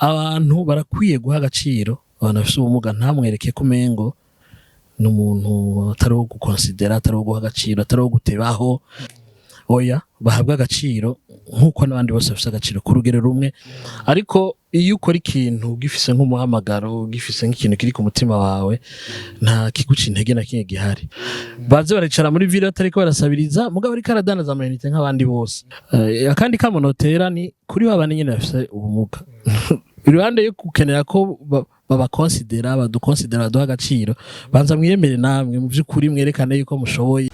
Abantu barakwiye guha agaciro abantu bafise ubumuga. Ntamwereke ko umengo ni umuntu atari uwo gukonsidera, atari uwo guha agaciro, atari uwo gutebaho. Oya, bahabwa agaciro nk'uko n'abandi bose bafise agaciro ku rugero rumwe. Ariko iyo ukora ikintu gifise nk'umuhamagaro, gifise nk'ikintu kiri ku mutima wawe, nta kiguca intege na kimwe gihari. Baze baricara muri ville batariko barasabiriza, mugabo ariko aradandaza amayinite nk'abandi bose. Akandi kamonotera ni kuri ba bandi nyene bafise ubumuga, iruhande yo gukenera ko babakonsidera, badukonsidera, baduha agaciro, banza mwiyemere namwe mu vy'ukuri, mwerekane yuko mushoboye.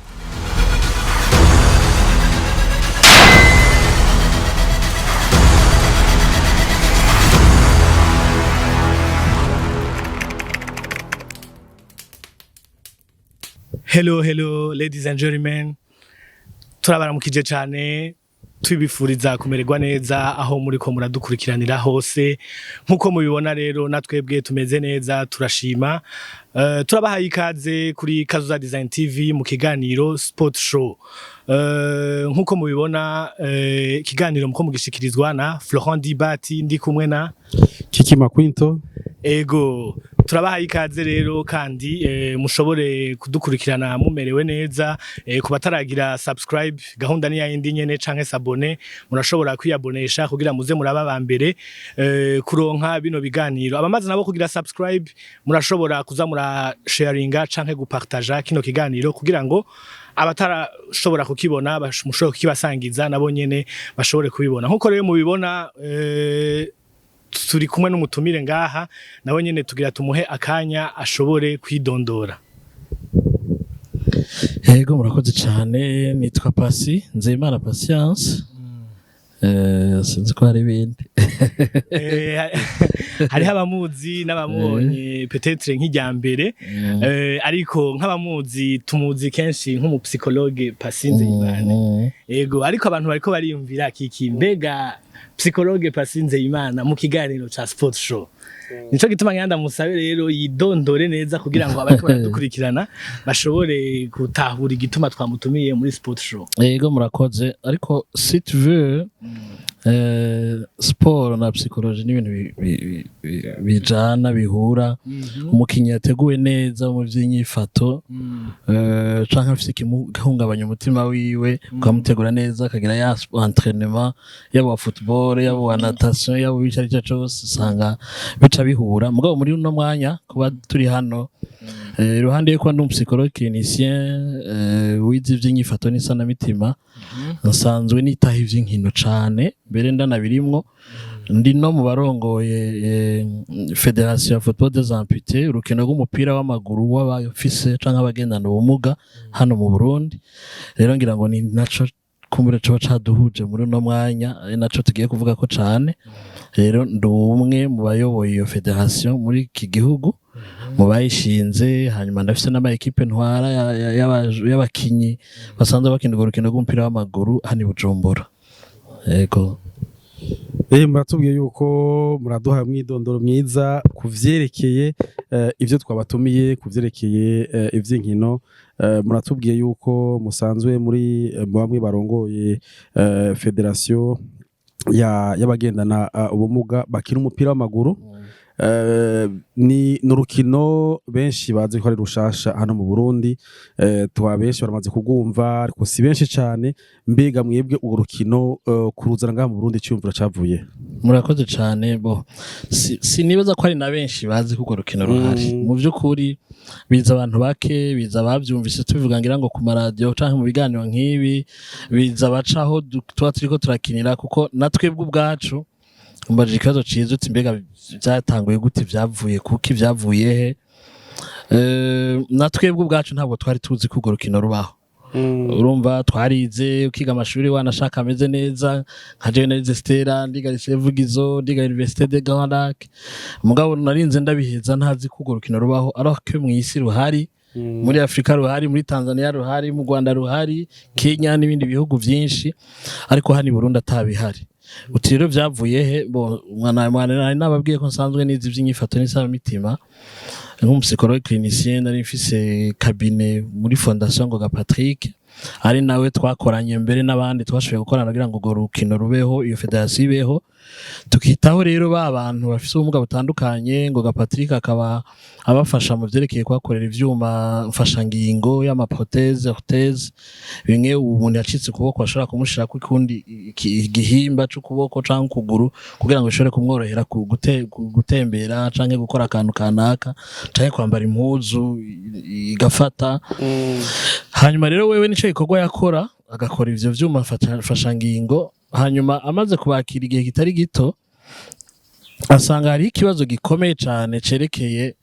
Hello, hello, ladies and gentlemen. Turabaramukije cyane, tubifuriza kumererwa neza aho muri ko muradukurikiranira hose. Nkuko mubibona rero, natwebwe tumeze neza, turashima. Turabahaye ikaze kuri Kazuza Design TV mu kiganiro Sport Show. Nkuko mubibona, ikiganiro muko mugishikirizwa na Florent Dibati, ndi kumwe na Kiki Makwinto. Ego, turabahaye ikaze rero kandi mushobore kudukurikirana mumerewe neza. Ku bataragira subscribe, gahunda ni yindi nyene, canke s'abonner, murashobora kwiyabonesha kugira muze muraba ba mbere kuronka bino biganiro. Abamaze nabo kugira subscribe, murashobora kuza mura sharinga canke gupartaja kino kiganiro kugira ngo abatarashobora kukibona mushobore kukibasangiza, nabo nyene bashobore kubibona. Nkuko rero mubibona, turi kumwe n'umutumire ngaha, nawe nyene tugira tumuhe akanya ashobore kwidondora. Yego, murakoze cyane. Nitwa Pasi Nzeyimana Patience. Sinzi ko hari ibindi. Hariho abamuzi n'abamubonye peut-être nk'irya mbere, ariko nk'abamuzi, tumuzi kenshi nk'umupsychologue Pasi Nzeyimana. Ego, ariko abantu bariko bariyumvira, kiki mbega psychologue Pasi Nzeyimana mu kiganiro ca Sport Show? Nico gituma ngenda musabe rero yidondore neza kugira ngo abariko baradukurikirana bashobore gutahura igituma twamutumiye muri Sport Show. Yego, murakoze. Ariko si tu veux, sport na psychologie ni ibintu bijana, bihura. Umukinyi yateguwe neza mu vy'inyifato, canke afise ikihungabanya umutima wiwe, ukamutegura neza, akagira ya entraînement, yaba wa football, yaba wa natation, yaba ico ari cyo cose, usanga bica bihura. Mugabo muri uno mwanya kuba turi hano, iruhande yo kuba ndi umupsychologue clinicien, wize ivy'inyifato n'isanamitima, nsanzwe nitaho ivy'inkino cane, mbere ndanabirimwo. Ndi no mu barongoye fédération ya football des amputés, urukino rw'umupira w'amaguru w'abafise canke abagendana ubumuga hano mu Burundi. Rero ngira ngo ni naco kumbure coba caduhuje muri uno mwanya, ari naco tugiye kuvuga ko cane. Rero ndi umwe mu bayoboye iyo fédération muri iki gihugu, mu bayishinze. Hanyuma ndafise n'ama équipe ntwara y'abakinyi basanzwe bakina urwo rukino rw'umupira w'amaguru hano i Bujumbura. Yego. Muratubwiye yuko muraduha umwidondoro mwiza ku vyerekeye ivyo twabatumiye, ku vyerekeye ivy'inkino. Muratubwiye yuko musanzwe muri bamwe barongoye fédération y'abagendana ubumuga bakina umupira w'amaguru. Ni urukino benshi bazi ko ari rushasha hano mu Burundi. Twa benshi baramaze kugumva, ariko si benshi cane. Mbega mwebwe urwo rukino, kuruzana ngaha mu Burundi, iciyumviro cavuye? Murakoze cane. Bo sinibaza ko ari na benshi bazi ko urwo rukino ruhari. Mu vy'ukuri biza abantu bake, biza bavyumvise tubivuga ngira ngo ku maradiyo canke mu biganiro nk'ibi, biza bacaho tuba turiko turakinira, kuko na twebwe ubwacu, umbajije ikibazo ciza uti mbega vyatanguye gute, vyavuye kuki, vyavuye he? Na twebwe ubwacu ntabwo twari tuzi ko urwo rukino rubaho. Urumva, twarize, ukiga amashuri wanashaka ameze neza, nka jewe narize Stella, ndiga Lycée Vugizo, ndiga Université de Grand Lac, mugabo narinze ndabiheza ntazi ko urwo rukino rubaho, alors que mw'isi ruhari, muri Afrika ruhari, muri Tanzania ruhari, mu Rwanda ruhari, Kenya n'ibindi bihugu vyinshi, ariko hano i Burundi atabihari. Uti rero vyavuye he? Bo mwana mwana, nari nababwiye ko nsanzwe nize ivy'inyifato n'isanamitima nk'umupsychologue clinicien. Nari mfise cabinet muri Fondation Ngoga Patrick. Ari nawe twakoranye mbere n'abandi twashoboye gukorana kugira ngo urwo rukino rubeho, iyo fédération ibeho. Tukitaho rero ba bantu bafise ubumuga butandukanye. Ngoga Patrick akaba abafasha mu vyerekeye kubakorera ivyuma mfashangingo y'ama prothèses, orthèse, bimwe umuntu yacitse ukuboko ashobora kumushirako ikundi igihimba c'ukuboko canke ukuguru kugira ngo bishobore kumworohera gutembera canke gukora akantu kanaka canke kwambara impuzu igafata. Hanyuma rero wewe nico gikorwa yakora, agakora ivyo vyuma mfashangingo. Hanyuma amaze kubakira igihe kitari gito, asanga hariho ikibazo gikomeye cane cerekeye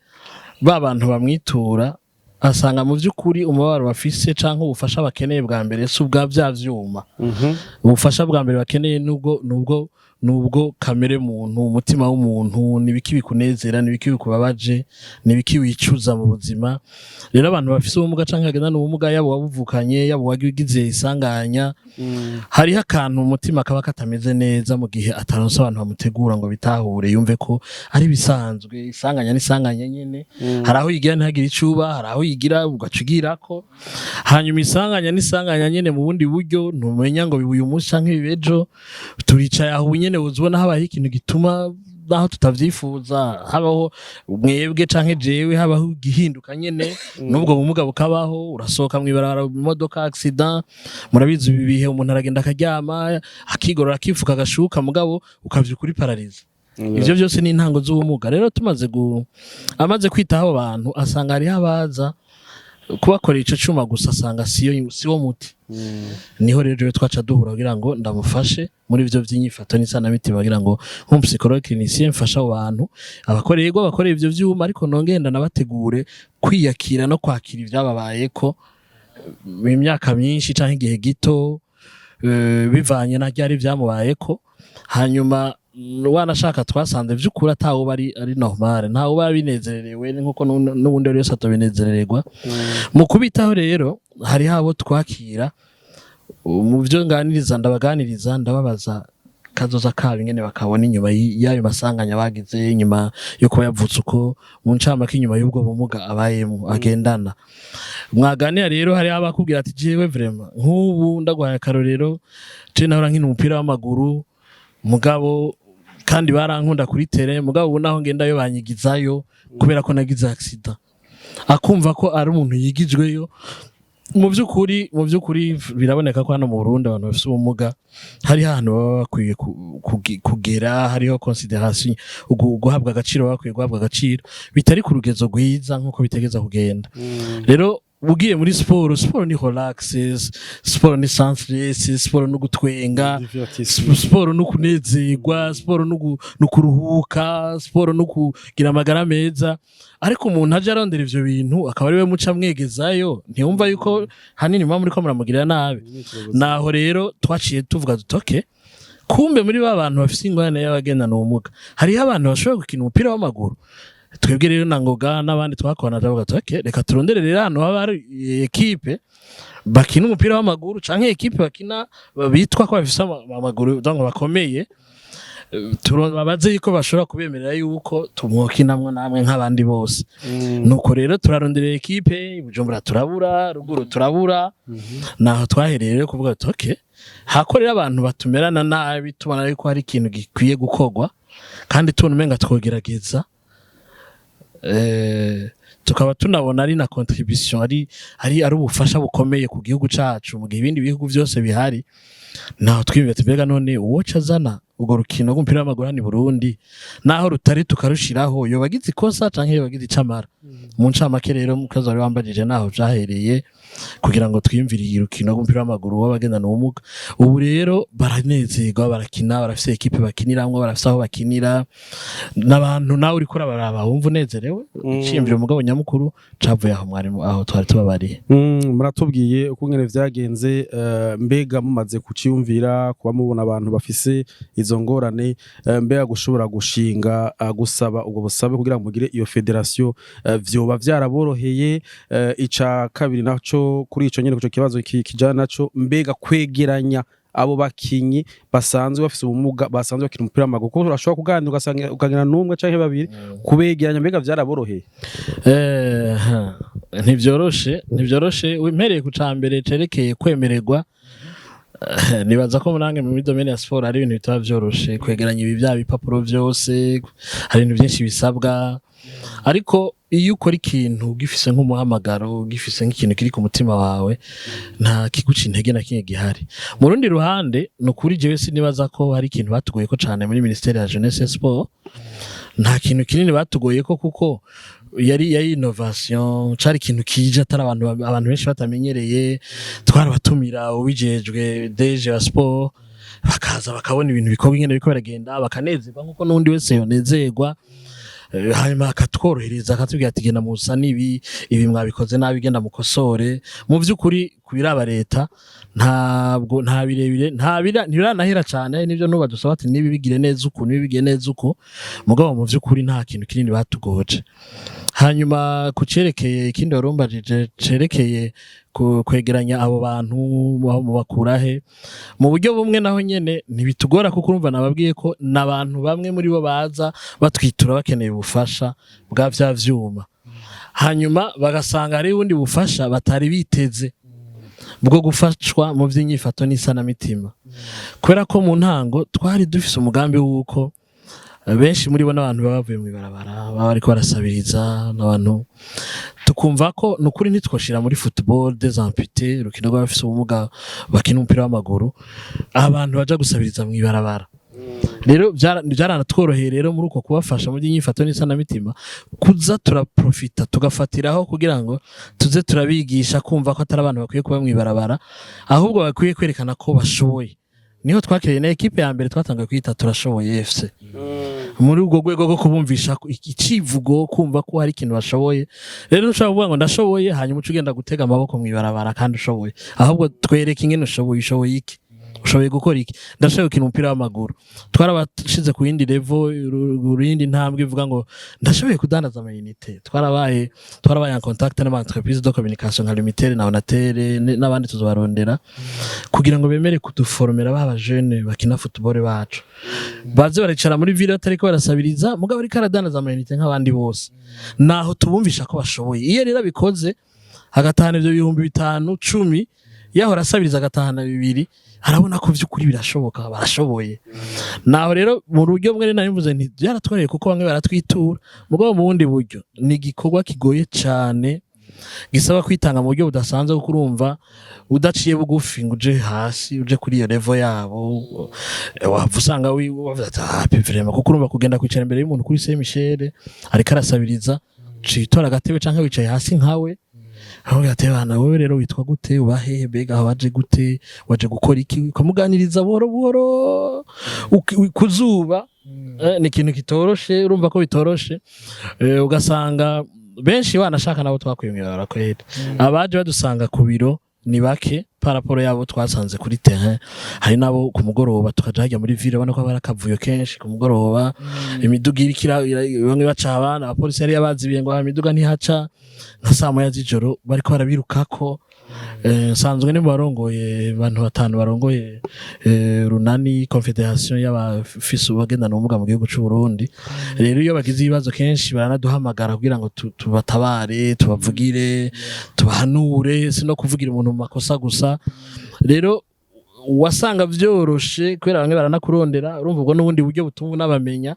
ba bantu bamwitura. Asanga mu vy'ukuri umubabaro bafise canke ubufasha bakeneye bwa mbere si ubwa vya vyuma. Ubufasha bwa mbere bakeneye nubwo kamere muntu, umutima w'umuntu: nibiki bikunezera, nibiki bikubabaje, nibiki wicuza mu buzima? Rero abantu bafise ubumuga canke bagendana ubumuga, yaba wabuvukanye, yaba wagize isanganya, hariho akantu umutima kaba katameze neza mu gihe ataronse abantu bamutegura ngo bitahure, yumve ko ari bisanzwe. Isanganya n'isanganya nyene, hari aho yigira ntihagire icuba, hari aho yigira ugaca ugirako. Hanyuma isanganya n'isanganya nyene mu bundi buryo, ntumenya ngo biba uyu munsi canke biba ejo. Turicaye aho ubu nyene, uzibona habayeho ikintu gituma, naho tutavyifuza, habaho mwebwe canke jewe, habaho igihinduka nyene n'ubwo bumuga bukabaho. Urasohoka mw'ibarabara mu modoka, accident. Murabizi ibi bihe, umuntu aragenda akaryama, akigorora, akifuka agashuka, mugabo ukavyuka uri paralysé. Ivyo byose ni intango z'ubumuga. Rero tumaze amaze kwitaho abo bantu, asanga hariho abaza kubakorera ico cuma gusa, asanga siyo siwo muti. Niho rero jewe twaca duhura kugira ngo ndamufashe muri ivyo vy'inyifato n'isanamitima, kugira ngo nk'umu psychologue clinicien mfashe abo bantu, abakorerwa, abakorera ivyo vyuma, ariko nongenda nabategure kwiyakira no kwakira ivyababayeko mu myaka myinshi canke igihe gito, bivanye na ryari vyamubayeko. Hanyuma wanashaka twasanze vy'ukuri atawoba ari normal, ntawe uba binezererewe, nkuko n'ubundi wese atabinezerererwa. Mu kubitaho rero, hariho abo twakira, mu byo nganiriza, ndabaganiriza, ndababaza kazoza kabo ingene bakabona inyuma y'ayo masanganya bagize, inyuma yo kuba yavutse uko, mu ncamake inyuma y'ubwo bumuga abayemo agendana. Mwaganira rero, hariho abakubwira ati: "Jewe vraiment, nk'ubu ndaguhaye akarorero, je nahora nkina umupira w'amaguru, mugabo kandi barankunda kuri terrain, mugabo ubu naho ngendayo banyigizayo kubera ko nagize accident." Akumva ko ari umuntu yigijweyo. Mu by'ukuri biraboneka ko hano mu Burundi abantu bafite ubumuga hari ahantu baba bakwiye kugera, hariho considération, guhabwa agaciro, baba bakwiye guhabwa agaciro bitari ku rugezo rwiza nk'uko bitegeza kugenda. Rero ugiye muri siporo, siporo ni relax, siporo ni sans stress, siporo no gutwenga, siporo no kunezerwa, siporo no kuruhuka, siporo no kugira amagara meza. Ariko umuntu aje arondera ivyo bintu, akaba ari we muca mwegezayo, ntiyumva yuko hanini muba muriko muramugirira nabi. Naho rero twaciye tuvuga duti: "Okay, kumbe muri ba bantu bafise ingorane y'abagendana ubumuga hariho abantu bashobora gukina umupira w'amaguru." Twebwe rero na Ngoga n'abandi twakorana turavuga tuti: "Okay, reka turondere rero ahantu haba hari équipe bakina umupira w'amaguru canke équipe bakina bitwa ko bafise amaguru, donc bakomeye, babaze yuko bashobora kubemerera yuko tumwokinamwo namwe nk'abandi bose." Nuko rero turarondera équipe i Bujumbura, turabura, ruguru turabura. Naho twahereye rero kuvuga tuti: "Okay, hakorera abantu batumerana nabi, tubona yuko hari ikintu gikwiye gukorwa kandi tubona umenga twogerageza, tukaba tunabona ari na contribution, ari ubufasha bukomeye ku gihugu cacu mu gihe ibindi bihugu byose bihari." Naho twiyumviye ati: "Mbega none uwoca azana urwo rukino rw'umupira w'amaguru hano i Burundi, naho rutari, tukarushiraho, yoba agize ikosa canke yoba agize icamara?" Mu ncamake rero, mukazi wari wambajije, naho vyahereye kugira ngo twiyumvire iyi rukino rw'umupira w'amaguru w'abagendana ubumuga. Ubu rero baranezerwa, barakina, barafise équipe bakiniramwo, barafise aho bakinira n'abantu, nawe uriko urabaraba wumva unezerewe. Iciyumviro mugabo nyamukuru cavuye aho mwarimu, aho twari tubabariye. Muratubwiye uko ngene vyagenze. Mbega mumaze kuciyumvira, kuba mubona abantu bafise izo ngorane, mbega gushobora gushinga, gusaba ubwo busabe kugira ngo mugire iyo fédération, vyoba vyaraboroheye? Ica kabiri naco kuri ico nyene, kuco kibazo kijana naco, mbega kwegeranya Abo bakinyi basanzwe bafise ubumuga, basanzwe bakina umupira w'amaguru, kuko urashobora kuganira ugasanga ukaganira n'umwe canke babiri, kubegeranya mbega vyaraboroheye? Ntivyoroshe, ntivyoroshe. Wimpereye ku cambere cerekeye kwemererwa, nibaza ko murange mu domaine ya sport hari ibintu bitaba vyoroshe kwegeranya ibi bya bipapuro vyose, hari ibintu byinshi bisabwa. Ariko iyo ukora ikintu gifise nk'umuhamagaro, gifise nk'ikintu kiri ku mutima wawe, nta kiguca intege na kimwe gihari. Mu rundi ruhande, ni ukuri jewe sinibaza ko hari ikintu batugoye ko cane muri ministère ya jeunesse et sport. Nta kintu kinini batugoye ko, kuko yari innovation, cari ikintu kije atari abantu benshi batamenyereye. Twarabatumira ubijejwe, DG wa sport, bakaza bakabona ibintu bikorwa ingene biriko biragenda, bakanezerwa nkuko n'undi wese yonezerwa. Hanyuma akatworohereza, akatubwira ati: "Genda musa n'ibi, ibi mwabikoze nabi, genda mukosore." Mu vy'ukuri kubiraba leta ntabwo nta birebire, nta bira ntibiranahera cane. Hari n'ivyo nuba dusaba ati: "Nibi bigire neza uku, nibi bigire neza uku." Mugabo mu vy'ukuri nta kintu kinini batugoje. Hanyuma ku cerekeye ikindi warumbajije cerekeye kwegeranya abo bantu, mubakura he? Mu buryo bumwe naho nyene ntibitugora, kuko urumva nababwiye ko n'abantu bamwe muri bo baza batwitura bakeneye ubufasha bwa vya vyuma, hanyuma bagasanga hari ubundi bufasha batari biteze bwo gufashwa mu vy'inyifato n'isanamitima. Kubera ko mu ntango twari dufise umugambi w'uko benshi muri bo n'abantu baba bavuye mw'ibarabara, baba bariko barasabiriza, n'abantu tukumva ko nukuri ntitwoshira muri football des amputés, urukino rw'abafise ubumuga bakina umupira w'amaguru, abantu baja gusabiriza mw'ibarabara. Rero byaranatworoheye rero muri uko kubafasha mu by'inyifato n'isanamitima, kuza turaprofita tugafatiraho kugira ngo tuze turabigisha kumva ko atari abantu bakwiye kuba mw'ibarabara, ahubwo bakwiye kwerekana ko bashoboye. Niho twakiriye na équipe ya mbere twatangiye kwita Turashoboye FC, muri ubwo rwego rwo kubumvisha icivugo, kumva ko hari ikintu bashoboye. Rero ushobora kuvuga ngo ndashoboye, hanyuma uca ugenda gutega amaboko mw'ibarabara kandi ushoboye. Ahubwo twereke ingene ushoboye. Ushoboye iki? Ushoboye gukora iki? Ndashoboye gukina umupira w'amaguru. Twarabashize ku yindi level, yindi ntambwe ivuga ngo ndashoboye kudandaza ama unités. Twarabaye en contact n'ama entreprise de communication nka Lumitel na Onatel n'abandi tuzobarondera kugira ngo bemere kuduformera ba jeunes bakina football bacu, baze baricara muri ville batariko barasabiriza, mugabo ariko aradandaza ama unités nk'abandi bose. Naho tubumvisha ko bashoboye. Iyo rero abikoze agatahana ivyo 5000, 10, yahora asabiriza agatahana 2, arabona ko vy'ukuri birashoboka, barashoboye. Naho rero mu buryo bumwe nari mvuze nti byaratworeye, kuko bamwe baratwitura. Mugabo mu bundi buryo ni igikorwa kigoye cane, gisaba kwitanga mu buryo budasanzwe, kuko urumva udaciye bugufi ngo uje hasi, uje kuri iyo level yabo, wava usanga wavuze ati: "Ah, vraiment." Kuko urumva kugenda kwicara imbere y'umuntu kuri Saint Michel ariko arasabiriza, citora agatebe canke wicaye hasi nkawe, aho ati: "Bana, wowe rero witwa gute? Uba hehe? Mbega aho waje gute? Waje gukora iki?" Ukamuganiriza buhoro buhoro kuzuba. Ni ikintu kitoroshe, urumva ko bitoroshe. Ugasanga benshi banashaka nabo twakuye mw'ibarabara kweri. Abaje badusanga ku biro ni bake par rapport yabo twasanze kuri terrain. Hari nabo ku mugoroba tukaja hajya muri ville, ubona ko haba hari akavuyo kenshi ku mugoroba, imiduga iriko bamwe baca abana, abapolisi yari yabazibiye ngo aha imiduga ntihaca, nka saa 1 z'ijoro bariko barabirukako. Nsanzwe ni mu barongoye abantu batanu barongoye Runani Confédération y'abafise ubagendana ubumuga mu gihugu c'u Burundi. Rero iyo bagize ibibazo kenshi baranaduhamagara kugira ngo tubatabare, tubavugire, tubahanure, si no kuvugira umuntu mu makosa gusa. Rero wasanga vyoroshe kubera bamwe baranakurondera. Urumva ubwo n'ubundi buryo butuma unabamenya.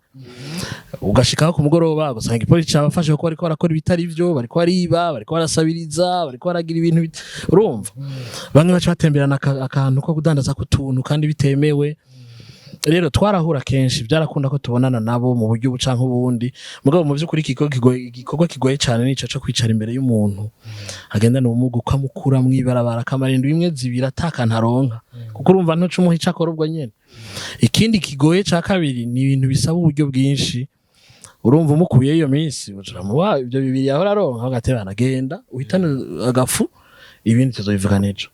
Ugashikaho ku mugoroba ugasanga igipolisi cabafashe kuko bariko barakora ibitari vyo, bariko bariba, bariko barasabiriza, bariko baragira ibintu urumva bamwe baca batemberana akantu ko kudandaza k'utuntu kandi bitemewe. Rero twarahura kenshi, byarakunda ko tubonana nabo mu buryo buca nk'ubundi. Mugabo mu by'ukuri igikorwa kigoye cyane nico co kwicara imbere y'umuntu agendana ubumuga, ukamukura mw'ibarabara, akamarinda imwe, zibiri atakantu aronka, kuko urumva ntuca umuha ico akora ubwo nyene. Ikindi kigoye ca kabiri ni ibintu bisaba uburyo bwinshi. Urumva umukuye iyo minsi uramuha ibyo 2 yahora aronka, agatebana: "Genda uhitane agafu, ibindi tuzobivuga n'ejo.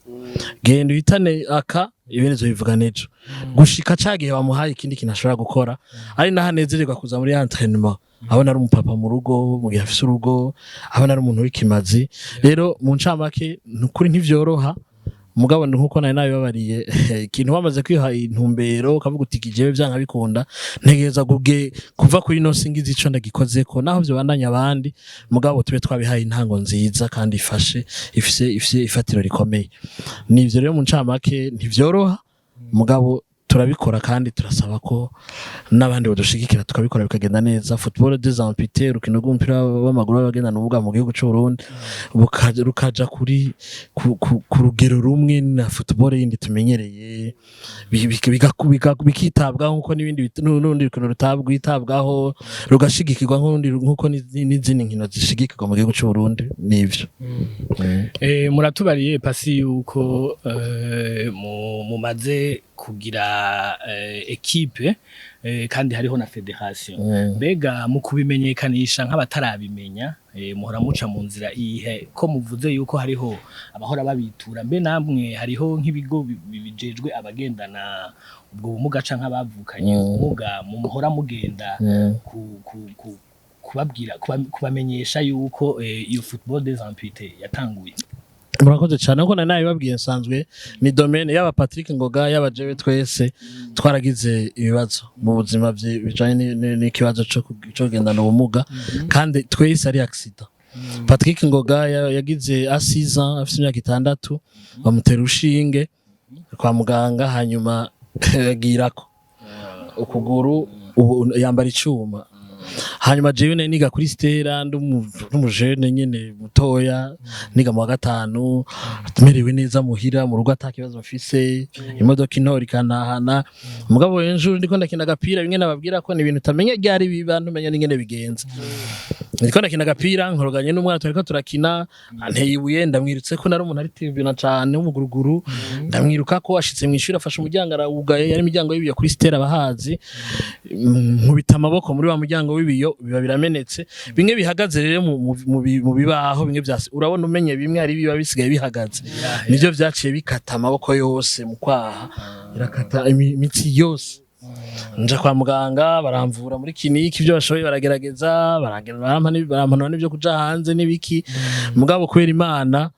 Genda uhitane aka, ibindi tuzobivuga n'ejo." Gushika ca gihe wamuhaye ikindi kintu ashobora gukora, ari naho anezererwa kuza muri entraînement, abona ari umupapa mu rugo, mu gihe afise urugo, abona ari umuntu w'ikimazi. Rero mu ncamake, nukuri ntivyoroha. Mugabo nkuko nari nabibabariye, ikintu wamaze kwiha intumbero, ukavuga uti kijewe vyanka bikunda, ntegereza guge kuva kuri ino singizi ico ndagikozeko, naho vyobandanya abandi, mugabo tube twabihaye intango nziza kandi ifashe, ifise ifatiro rikomeye. Nivyo rero, mu ncamake ntivyoroha, mugabo turabikora kandi turasaba ko n'abandi badushigikira, tukabikora bikagenda neza. Football des amputés, urukino rw'umupira w'amaguru w'abagendana ubumuga mu gihugu c'u Burundi, rukaja kuri ku rugero rumwe na football yindi tumenyereye, bikitabwaho nkuko n'ibindi n'urundi rukino rutabwitabwaho, rugashigikirwa nkuko n'izindi nkino zishigikirwa mu gihugu c'u Burundi. Nivyo. Muratubariye pasi yuko mumaze kugira équipe, kandi hariho na fédération. Mbega mu kubimenyekanisha nk'abatarabimenya, muhora muca mu nzira iyihe, ko muvuze yuko hariho abahora babitura? Mbe namwe hariho nk'ibigo bijejwe abagendana ubwo bumuga canke abavukanye ubumuga mu muhora mugenda ku kubabwira, kubamenyesha yuko iyo football des amputés yatanguye? Murakoze cyane. Nkuko nari nabibabwiye, nsanzwe ni domaine yaba Patrick Ngoga, yaba jewe, twese twaragize ibibazo mu buzima bijanye n'ikibazo co kugendana ubumuga, kandi twese ari accident. Patrick Ngoga yagize à 6 ans, afite imyaka 6, bamutera urushinge kwa muganga, hanyuma agirako ukuguru, ubu yambara icuma. Hanyuma jewe nari niga kuri Stella, ndi umujene nyene mutoya, niga mu wa gatanu, merewe neza muhira mu rugo, ata kibazo mfise, imodoka intora ikanahana. Mugabo ejo ndiko ndakina agapira, bimwe nababwira ko ni ibintu utamenya ryari biba, ntumenya n'ingene bigenza. Ndiko ndakina agapira, nkoroganye n'umwana turiko turakina, anteye ibuye, ndamwirutse ko nari umuntu ari tibina cane w'umuguruguru, ndamwiruka ko ashitse mw'ishuri, afashe umuryango arawugaye, yari imiryango y'ibiyo kuri Stella abahazi, nkubita amaboko muri wa muryango w'ibiyo, biba biramenetse. Bimwe bihagaze rero mu bibaho, bimwe vyasi urabona umenye, bimwe hari biba bisigaye bihagaze, nivyo vyaciye bikata amaboko yose mu kwaha, irakata imitsi yose. Nja kwa muganga, baramvura muri clinique ibyo bashoboye, baragerageza, barampanura n'ibyo kuja hanze n'ibiki. Mugabo kubera Imana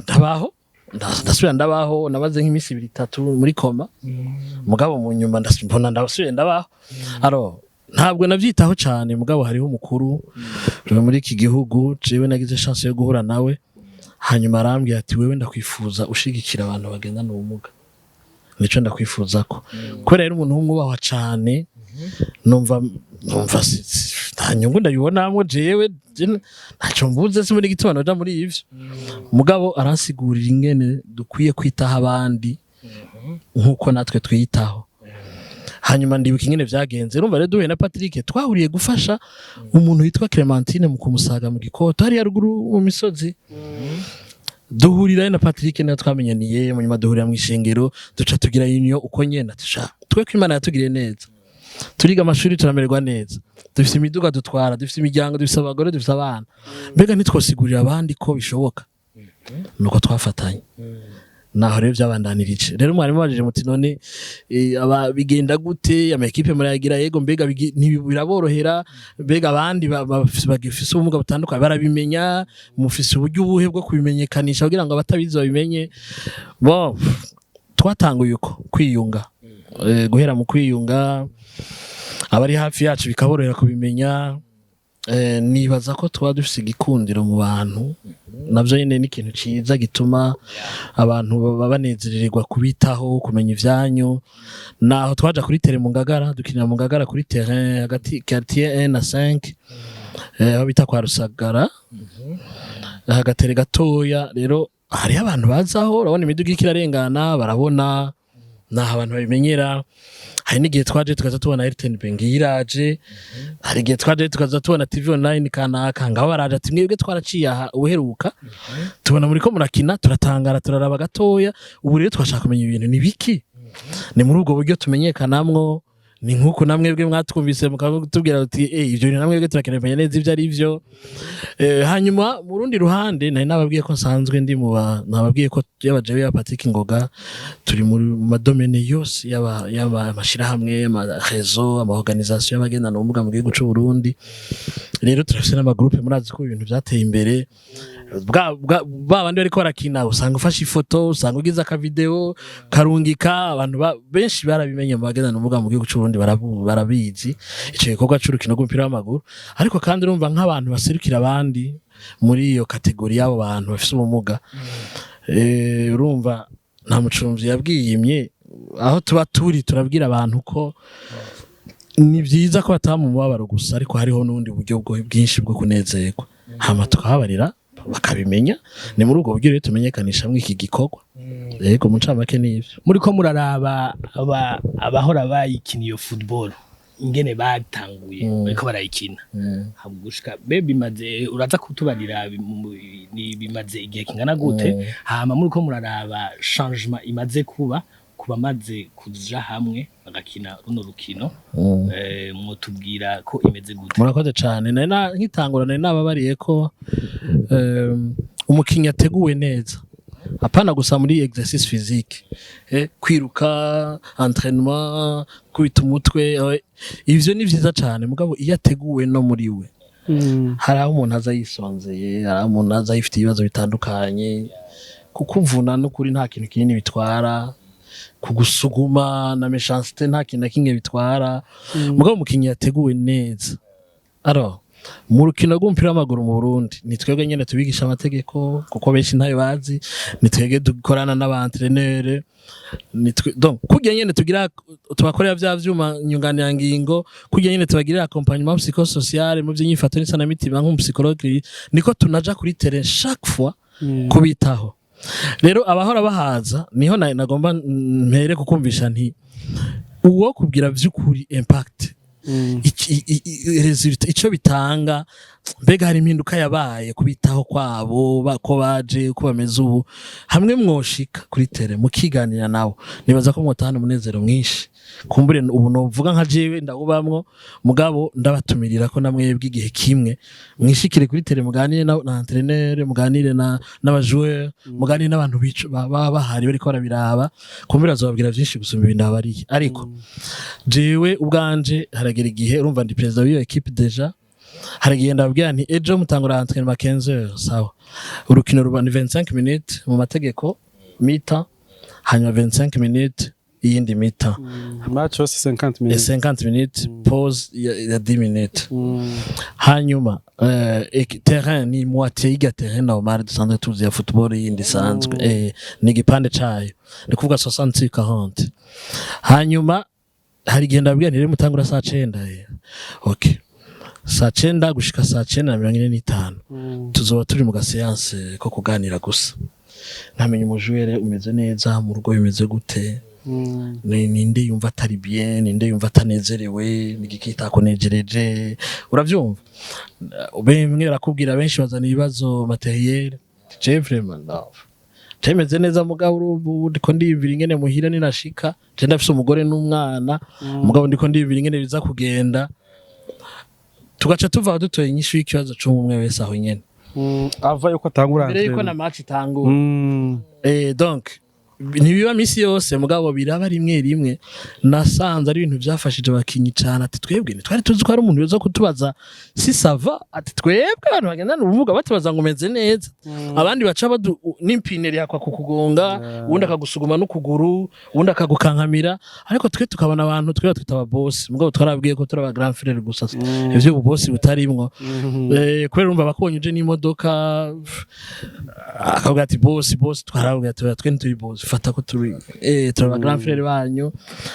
ndabaho, ndasubira ndabaho. Namaze nk'iminsi 2, 3 muri coma, mugabo mu nyuma mbona ndasubiye ndabaho. Alors ntabwo navyitaho cane, mugabo hariho umukuru muri iki gihugu jewe nagize chance yo guhura nawe, hanyuma arambwira ati: "Wewe ndakwifuza ushigikira abantu bagendana ubumuga, nico ndakwifuza." Ko kubera rero umuntu w'umwubahwa cane, numva nta nyungu ndabibonamwo jewe, ntacyo mbuze, si muri gituma noja muri ivyo. Mugabo aransigurira ingene dukwiye kwitaho abandi nkuko natwe twiyitaho. Hanyuma ndibuka ingene vyagenze. Urumva rero, duhuye na Patrick, twahuriye gufasha umuntu witwa Clementine mu kumusaga mu gikoto hariya ruguru mu misozi. Duhurira na Patrick, niyo twamenyaniye. Mu nyuma duhurira mu ishengero, duca tugira union uko nyene. Tusha twe ko Imana yatugiriye neza, turiga amashuri, turamererwa neza, dufise imiduga dutwara, dufise imiryango, dufise abagore, dufise abana, mbega ntitwosigurira abandi ko bishoboka? Nuko twafatanye. Naho rero byabandanirije. Rero mwarimu bajije muti: "None aba bigenda gute? Ama équipe murayagira?" Yego. Mbega biraborohera? Mbega abandi bagifise ubumuga butandukanye barabimenya? Mufise uburyo ubuhe bwo kubimenyekanisha kugira ngo abatabizi babimenye? Bon, twatanguye uko kwiyunga, guhera mu kwiyunga, abari hafi yacu bikaborohera kubimenya. Nibaza ko tuba dufise igikundiro mu bantu, navyo nyene ni ikintu ciza gituma abantu baba banezererwa kubitaho, kumenya ivyanyu. Naho twaja kuri terrain mu Ngagara, dukinira mu Ngagara kuri terrain hagati quartier 1 na 5, aho bita kwa Rusagara, agatere gatoya. Rero hariho abantu bazaho, urabona imiduga iriko irarengana, barabona, naho abantu babimenyera. Hari n'igihe twaje tukaza tubona RTNB ngiyi iraje, hari igihe twaje tukaza tubona TV online kanaka ngaho baraje, ati: "Mwebwe twaraciye aha uheruka, tubona muriko murakina, turatangara, turaraba gatoya, ubu rero twashaka kumenya ibintu ni biki." Ni muri ubwo buryo tumenyekanamwo. Ni nk'uko namwebwe mwatwumvise mukatubwira uti: "Eh, ivyo bintu namwebwe turakeneye kumenya neza ivyo ari vyo." Hanyuma mu rundi ruhande, nari nababwiye ko nsanzwe ndi mu nababwiye ko yaba jewe, ya Patrick Ngoga, turi mu ma domaines yose, yaba amashirahamwe, ama réseaux, ama organisations y'abagendana ubumuga mu gihugu c'u Burundi. Rero turafise n'ama groupes. Murazi ko ibintu vyateye imbere, ba bandi bariko barakina, usanga ufashe ifoto, usanga ugize aka vidéo karungika abantu benshi barabimenye mu bagendana ubumuga mu gihugu c'u Burundi, barabizi ico gikorwa c'urukino rw'umupira w'amaguru. Ariko kandi urumva, nk'abantu baserukira abandi muri iyo catégorie y'abo bantu bafise ubumuga, urumva nta mucumvyi yabwiyimye. Aho tuba turi turabwira abantu ko ni vyiza ko bataba mu mubabaro gusa, ariko hariho n'ubundi buryo bwinshi bwo kunezerwa, hama tukababarira bakabimenya. Ni muri ubwo buryo rero tumenyekanishamwo iki gikorwa. Yego, mu ncamake n'ivyo. Muriko muraraba abahora bayikina iyo football, ingene batanguye bariko barayikina haba gushika be bimaze, uraza kutubarira bimaze igihe kingana gute? Hama muriko muraraba changement imaze kuba ku bamaze kuja hamwe bagakina runo rukino, mwotubwira ko imeze gute? Murakoze cane. Nari nkitangura nari nababariye ko umukinyi ateguwe neza, apana gusa muri exercice physique, kwiruka, entraînement, kubita umutwe, ivyo ni vyiza cane, mugabo iyo ateguwe no muri we, hari aho umuntu aza yisonzeye, hari aho umuntu aza yifite ibibazo bitandukanye, kukuvuna n'ukuri nta kintu kinini bitwara, kugusuguma na méchanceté nta kintu na kimwe bitwara. Mugabo umukinyi yateguwe neza, alors mu rukino rw'umupira w'amaguru mu Burundi, ni twebwe nyene tubigisha amategeko, kuko benshi ntayo bazi. Ni twebwe dukorana n'aba entraîneurs, nitwe donc kurya nyene tugira tubakorera vya vyuma nyunganirangingo, kurya nyene tubagirira accompagnement psychosocial mu vy'inyifato n'isanamitima nk'umu psychologue, niko tunaja kuri terrain chaque fois kubitaho. Rero abahora bahaza, niho nagomba mpere kukumvisha nti uwo kubwira vy'ukuri impact, résultat, ico bitanga, mbega hari impinduka yabaye kubitaho kwabo, ko baje, uko bameze ubu, hamwe mwoshika kuri terrain mukiganira nabo, nibaza ko mwotahana umunezero mwinshi. Kumbure ubu novuga nka jewe ndawubamwo, mugabo ndabatumirira ko namwebwe igihe kimwe mwishikire kuri terrain, muganire na entraîneur, muganire na n'aba joueurs, muganire n'abantu baba bahari bariko barabiraba. Kumbure azobabwira vyinshi gusumba ibintu abariye. Ariko jewe ubwanje haragera igihe, urumva ndi président w'iyo équipe déjà, haragiye ndababwira nti: "Ejo mutangura entraînement 15h, sawa? Urukino ruba ni 25 minutes mu mategeko, mi-temps, hanyuma 25 minutes iyindi mi-temps." Match yose 50 minutes. 50 minutes, pause ya 10 minutes. Hanyuma terrain ni moitié y'irya terrain normal dusanzwe tuzi ya football yindi isanzwe, ni igipande cayo, ni kuvuga 66 40. Hanyuma hari igihe ndababwira nti: "Rero mutangura saa cenda, okay, saa cenda gushika saa 9:45 tuzoba turi mu ga séance ko kuganira gusa, nkamenya umu joueur umeze neza, mu rugo bimeze gute, ninde yumva atari bien, ninde yumva atanezerewe, nigiki itakunejereje." Uravyumva, bimwe barakubwira, benshi bazana ibibazo matériel: "Je vraiment no cemeze neza, mugabo ubu ndiko ndiyumvira ingene muhira ninashika, je ndafise umugore n'umwana, mugabo ndiko ndiyumvira ingene biza kugenda." Tugaca tuva aho dutoye inyishu y'ikibazo c'umwe wese aho nyene. Ava yuko atangura mbere yuko na entraînement. match itangura. Donc ntibiba misi yose, mugabo biraba rimwe rimwe. Nasanze ari ibintu byafashije abakinyi cane. Ati: "Twebwe ntitwari tuzi ko hari umuntu yoza kutubaza si ça va." Ati: "Twebwe abantu bagendana ubumuga batubaza ngo umeze neza, abandi baca badu n'impine rihakwa kukugonga, uwundi akagusuguma n'ukuguru, uwundi akagukankamira, ariko twe tukabona abantu twe twita aba boss, mugabo twarabwiye ko turi aba grand frère gusa, ivyo ubu boss butarimwo." Kubera urumva bakubonye uje n'imodoka, akavuga ati: "Boss, boss." Twarabwira ati: "Twe ntituri boss, fata ko turi aba grand frère banyu."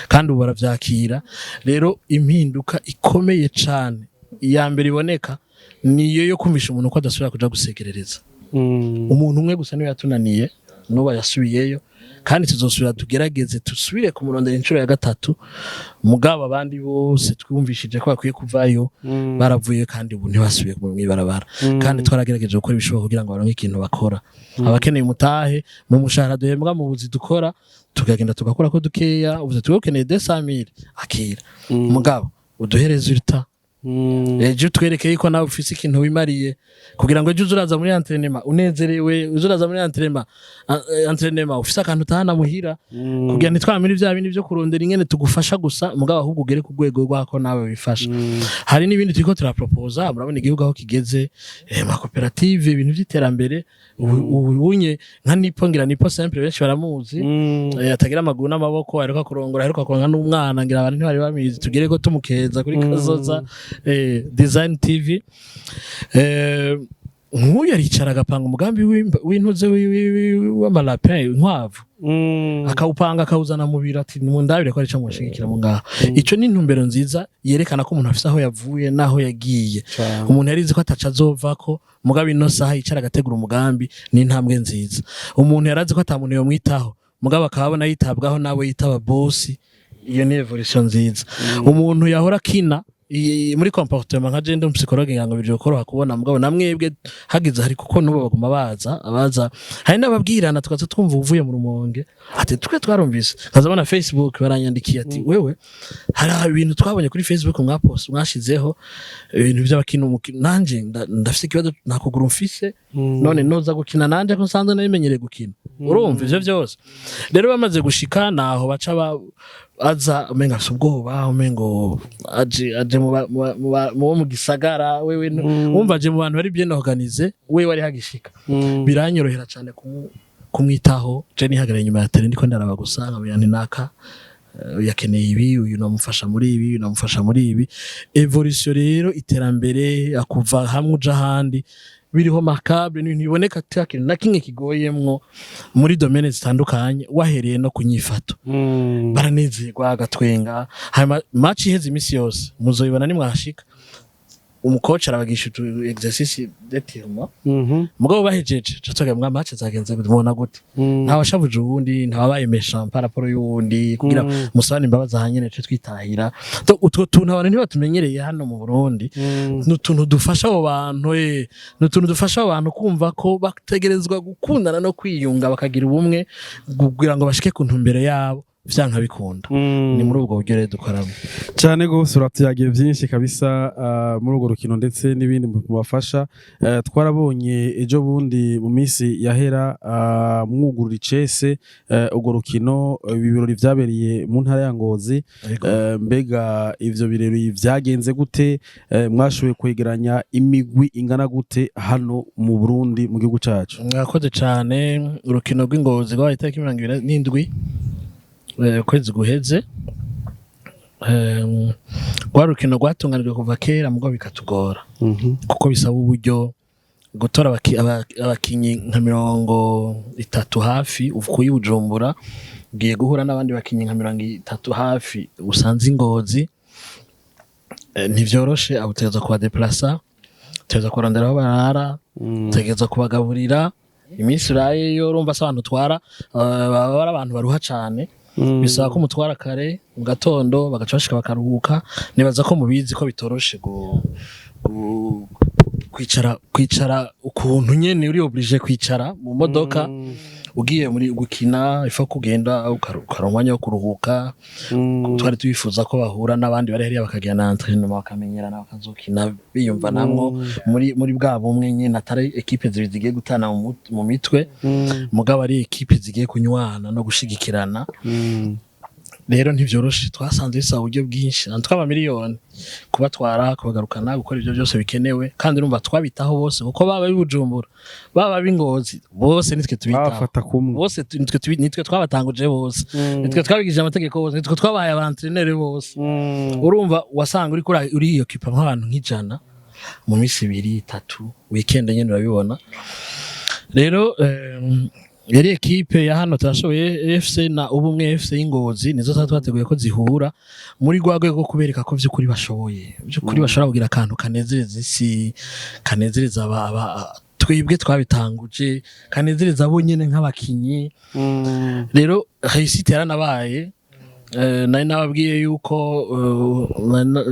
Kandi ubu baravyakira. Rero impinduka ikomeye cane iya mbere iboneka niyo yo kumvisha umuntu ko adasubira kuja gusegerereza. Umuntu umwe gusa niwe yatunaniye, n'ubu yasubiyeyo. Kandi tuzosubira tugerageze, tusubire kumurondera inshuro ya gatatu. Mugabo abandi bose twumvishije ko bakwiye kuvayo baravuye, kandi ubu ntibasubiye mu mwibarabara. Kandi twaragerageje gukora ibishoboka kugira ngo baronke ikintu bakora. Abakeneye umutahe mu mushahara duhembwa, mu buzi dukora, tukagenda tugakora ko dukeya. Ubu tuba ukeneye 200,000, akira, mugabo uduhe résultat. Ejo utwereke yuko nawe ufise ikintu wimariye, kugira ngo ejo uze uraza muri entraînement unezerewe, uze uraza muri entraînement ufise akantu utahana muhira, kugira ntitwamire vya bindi vyo kurondera ingene tugufasha gusa, mugabo ahubwo ugere ku rwego rwako nawe wifasha. Hari n'ibindi turiko turapropoza. Murabona igihugu aho kigeze, amakoperative, ibintu vy'iterambere. Ubunye nka Nipo, ngira Nipo Simple, benshi baramuzi, atagira amaguru n'amaboko, aheruka kurongora, aheruka kuronka n'umwana, ngira abantu ntibari bamizi. Tugere ko tumukeza kuri Kazoza Design TV. Nk'uyu aricara agapanga umugambi w'intuze w'amalapin, inkwavu, akawupanga, akawuzana mu biro, ati: "Mundabire ko arico mushigikira mu ngaho." Ico ni intumbero nziza yerekana ko umuntu afise aho yavuye n'aho yagiye. Umuntu yarizi ko ataca azovako, mugabo ino saha yicara agategura umugambi, ni intambwe nziza. Umuntu yarazi ko ata muntu yomwitaho, mugabo akaba abona yitabwaho n'abo yitaba bosi, iyo ni évolution nziza. Umuntu yahora akina muri comportement, nka je ndi psychologue, ngira ngo bije koroha kubona, mugabo namwebwe hagize hari, kuko nubo baguma baza, abaza, hari n'ababwirana, tukaza twumva uvuye mu Rumonge ati: "Twe twarumvise." Nkazabona Facebook baranyandikiye ati: "Wewe, hari ibintu twabonye kuri Facebook mwapost, mwashizeho ibintu by'abakina umukino, nanje ndafise ikibazo, nta kuguru mfise, none noza gukina nanje ko nsanzwe narimenyereye gukina?" Urumva ivyo vyose rero bamaze gushika naho baca aza umenga afise ubwoba, umengo aje mu bo mu gisagara, wewe wumva aje mu bantu bari bien organisé, wewe ari hagishika. Biranyorohera cyane kumwitaho. Je nihagarara inyuma ya terrain, ndiko ndaraba gusa, nkamenya nti naka yakeneye ibi, uyu namufasha muri ibi, uyu namufasha muri ibi. Évolution rero, iterambere, akuva hamwe uja ahandi, biriho remarquable, ni ibintu biboneka ata kintu na kimwe kigoyemwo muri domaine zitandukanye, wahereye no kunyifato. Baranezerwa, agatwenga. Hanyuma match iheze, iminsi yose muzoyibona nimwashika, umukoci arabagisha utu exercice d'étirement. Mugabo bahejeje, ca tugaye mwa match zagenze gute, mubona gute? Nta washavuje uwundi, nta wabaye méchant par rapport y'uwundi, kugira musabane imbabazi ahanyene ce twitahira. Donc utwo tuntu abantu ntibatumenyereye hano mu Burundi. Ni utuntu dufasha abo bantu, ni utuntu dufasha abo bantu kumva ko bategerezwa gukundana no kwiyunga, bakagira ubumwe kugira ngo bashike ku ntumbero yabo vyanka bikunda. Ni muri ubwo buryo rero dukoramo. Cyane gose, uratuyagiye byinshi kabisa muri urwo rukino ndetse n'ibindi mubafasha. Twarabonye ejo bundi mu minsi yahera mwugurura icese urwo rukino, ibi birori vyabereye mu ntara ya Ngozi. Mbega ivyo birori vyagenze gute? Mwashoboye kwegeranya imigwi ingana gute hano mu Burundi, mu gihugu cacu? Mwakoze cane. Urukino rw'Ingozi rwabaye itariki 27 ukwezi guheze. Rwa rukino rwatunganijwe kuva kera, mugabo bikatugora kuko bisaba uburyo gutora abakinyi nka 30 hafi uvuye i Bujumbura, ugiye guhura n'abandi bakinyi nka 30 hafi usanze i Ngozi. Ntivyoroshe. Abo utegerezwa kubadeplasa, utegerezwa kurondera aho barara, utegerezwa kubagaburira iminsi urayeyo. Urumva se abantu utwara baba ari abantu baruha cane. Bisaba ko umutwara kare mu gatondo, bagaca bashika bakaruhuka. Nibaza ko mubizi ko bitoroshe kwicara ukuntu nyene uri obligé kwicara mu modoka ugiye muri gukina. Ifa kugenda ukaronka umwanya wo kuruhuka. Twari twifuza ko bahura n'abandi bari hariya, bakagira na entraînement, bakamenyerana, bakazokina biyumva namwo muri bwa bumwe nyene, atari équipe zibiri zigiye gutana mu mitwe, mugabo ari équipe zigiye kunywana no gushigikirana. Rero ntivyoroshe, twasanze bisaba uburyo bwinshi, twaba miliyoni kubatwara, kubagarukana, gukora ibyo byose bikenewe. Kandi urumva twabitaho bose, kuko baba b'i Bujumbura, baba b'i Ngozi, bose nitwe tubitaho. Bafata kumwe. Bose nitwe twabatanguje bose, nitwe twabigishije amategeko bose, nitwe twabahaye aba entraîneur bose. Urumva wasanga uri kuri uri occupa nk'abantu nk'ijana mu minsi ibiri, itatu, weekend nyene. Urabibona rero, yari équipe ya hano turashoboye FC na Ubumwe FC y'Ingozi, nizo twari twateguye ko zihura muri rwa rwego rwo kubereka ko vy'ukuri bashoboye, vy'ukuri bashobora kugira akantu kanezereza isi, kanezereza aba Twebwe twabitanguje, kanezereza bo nyene nk'abakinyi. Rero réussite yaranabaye. Nari nababwiye yuko